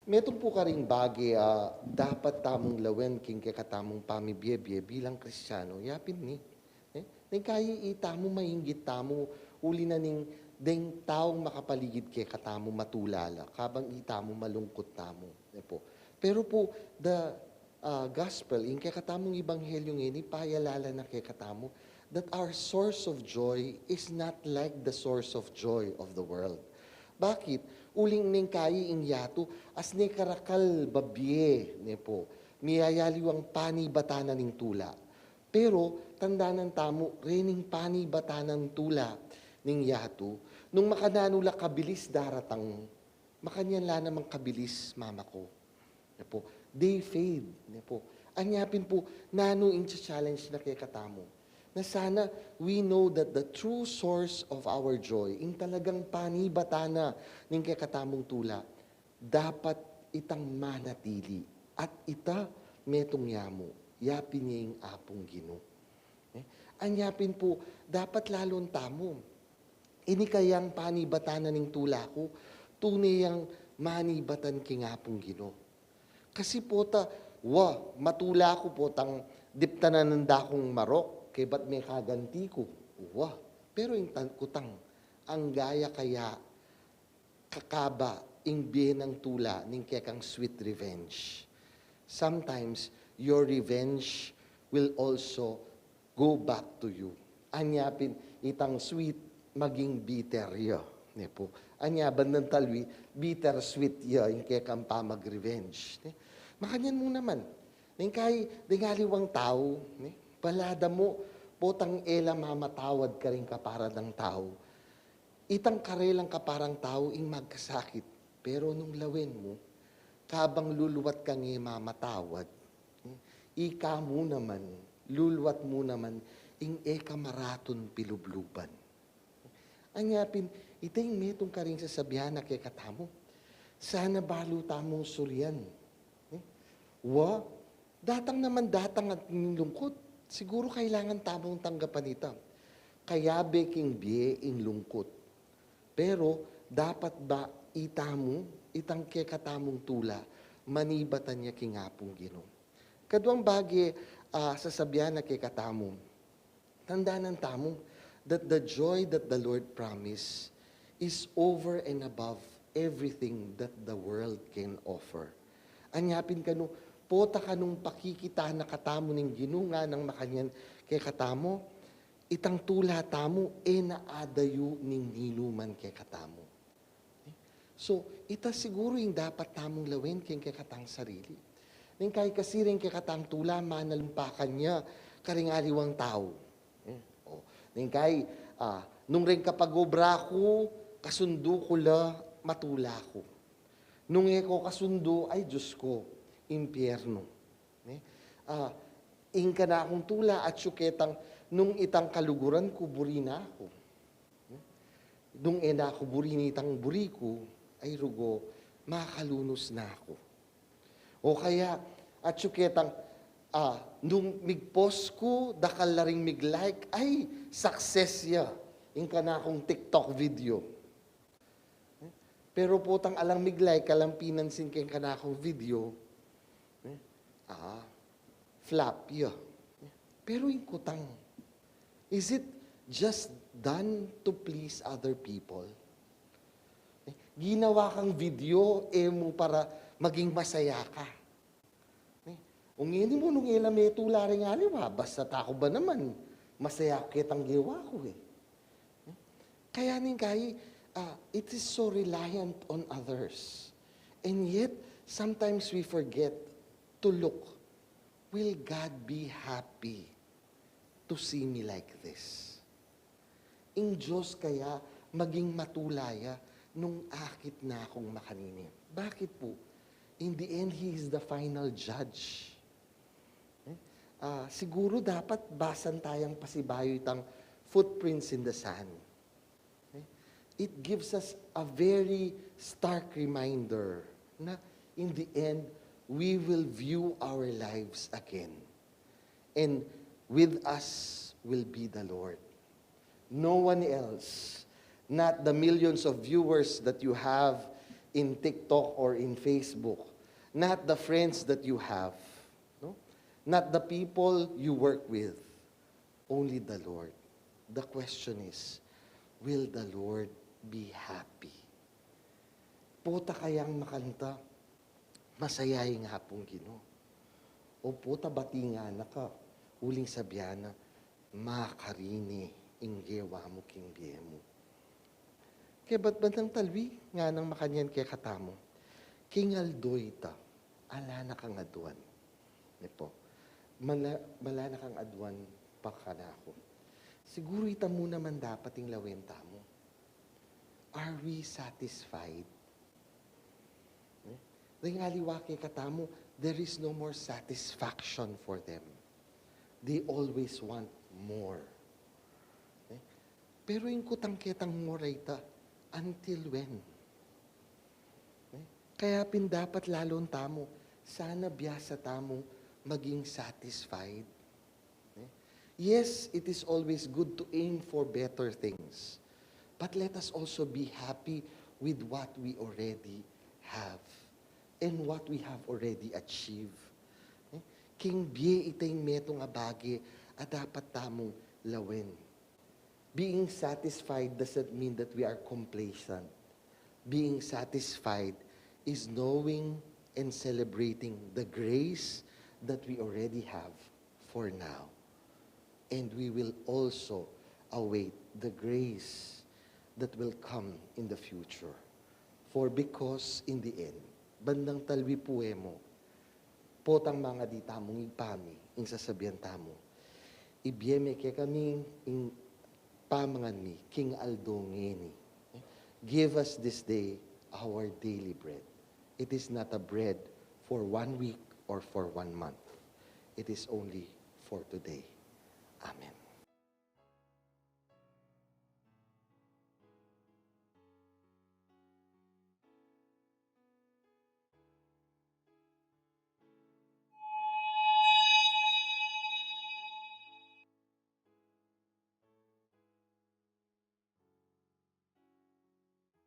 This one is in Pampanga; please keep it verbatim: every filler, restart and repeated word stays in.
Metung pu karing bage a dapat tamung lawen king kekatamung pamibie-bie bilang Kristiano, yapin ini. Eh, neng kayi itamu mainggit tamu, uli na ning deng taung makapaligid kekatamu matula la, kabang itamu malungkut tamu. Ne pu. Pero pu, the ah, gospel, ing kekatamung ebanghelyo ngeni, payalala na kekatamu that our source of joy is not like the source of joy of the world. Bakit? Uling neng kayi ing yatu, as ne karakal babie, ne pu, miyayaliwang panibatan na ning tula. Pero, tandanan tamu, rening panibatan na ning tula ning yatu, nung makananu la kabilis daratang, makanyan la namang kabilis mamaku. Ne pu, they fade. Ne pu. Anya pin pu, nanu ing challenge na kekatamu? Na sana we know that the true source of our joy, ing talagang panibatan na ning kekatamung tula, dapat itang manatili at ita metung yamu, yapin ya ing Apung Ginu. Eh, anya pin pu, dapat lalun tamu. Ini kayang panibatan na ning tula ku, tune yang manibatan king Apung Ginu. Kasi pota, wa, matula ku potang diptanan nanda kung marok, kebat me kaganti ku. Wa, pero ing tan-, kutang, anggaya kaya kakaba ing bie nang tula ning kekang sweet revenge. Sometimes, your revenge will also go back to you. Anya pin, itang sweet maging bitter ya. Ne pu. Anya bandang talwi, bitter sweet ya, ing kekang pamag-revenge. Ne? Makanyan mu naman. Neng kayi, deng aliwang tau, ne? Balada mu, potang e la mamatawad karing kapara dang tau. Itang karelang kaparang tau ing magkasakit, pero nung lawen mu, kabang luluwat kang e mamatawad, ika mu naman, luluwat mu naman ing e ka maratun pilubluban. Anya pin, ita ing metung karing sasabian na kekatamu. Sana balu tamung surian. Eh? Wa, datang naman datang at ing lungkut. Siguru kailangan tamung tanggapan ita. Kayabe king bie ing lungkut. Pero dapat ba itamu, itang kekatamung tula, manibatan ya king Apung Ginu? Kaduang bage, ah, sasabian na kekatamu, tandanan tamu that the joy that the Lord promised is over and above everything that the world can offer. Anya pin kanu, pota kanung pakikita na katamu ning Ginu nganang makanyan kekatamu, itang tula tamu, e na adayu ning ninuman kekatamu. So, ita siguru ing dapat tamung lawen keng kekatang sarili. Neng kayi kasi reng kekatang tula, manalumpakan ya karing aliwang tau. Eh, o, neng kayi, ah, nung reng kapag-obra ku, kasundu ku la, matula ku. Nung e ku kasundu, ay Dios ku, impyernu. Eh, ah, ing kanakung tula, atyu ketang nung itang kaluguran ku, buri na ku. Nung e na ku buri nitang buri ku, ay rugo, makalunus na ku. O kaya, atyu ketang, ah, nung mig-post ku, dakal la ring mig-like, ay, success ya ing kanakung TikTok video. Pero potang alang mig-like, alang pinansin keng kanakung video, eh, ah, flop ya. Pero ing kutang, is it just done to please other people? Eh, ginawa kang video, e mu para maging masaya ka. Eh, ung ini mu nung e la me tula ring aliwa, basta aku ba naman, masaya ku ketang gewa ku, eh. Eh, kaya neng kayi, ah, it is so reliant on others. And yet, sometimes we forget to look, will God be happy to see me like this? Ing Dios kaya maging matula ya nung akit na kung makanini? Bakit pu? In the end, He is the final judge. Eh? Ah, siguru dapat basan tayang pasibayu itang Footprints in the Sand. Eh? It gives us a very stark reminder na in the end, we will view our lives again. And with us will be the Lord. No one else, not the millions of viewers that you have, in TikTok or in Facebook, not the friends that you have, no? Not the people you work with, only the Lord. The question is, will the Lord be happy? Pota kayang makanta, "Masaya ing Apung Ginu"? O pota bati ngana ka, uling sabian na, "Makarini ing gewa mu king bie mu"? Kaya bat bandang talwi, nganang makanyan kekatamu, king aldo ita, ala na kang aduan. Ne po? Mala, mala na kang aduan pa kanaku. Siguru ita mu naman dapat ing lawen tamu. Are we satisfied? Ne? Deng aliwa kekatamu, there is no more satisfaction for them. They always want more. Ne? Pero ing kutang ketang more a ita, until when? Ne? Kaya pin dapat lalon tamu, sana biasa tamu maging satisfied. Ne? Yes, it is always good to aim for better things. But let us also be happy with what we already have and what we have already achieved. Ne? King bie ita ing metung a bage a dapat tamung lawen. Being satisfied doesn't mean that we are complacent. Being satisfied is knowing and celebrating the grace that we already have for now. And we will also await the grace that will come in the future. For because in the end, bandang talwi pu e mu, potang mangadi tamung Ibpa mi, ing sasabian tamu, "Ibie me kekami ing pamangan mi king aldo ngeni." Give us this day our daily bread. It is not a bread for one week or for one month. It is only for today.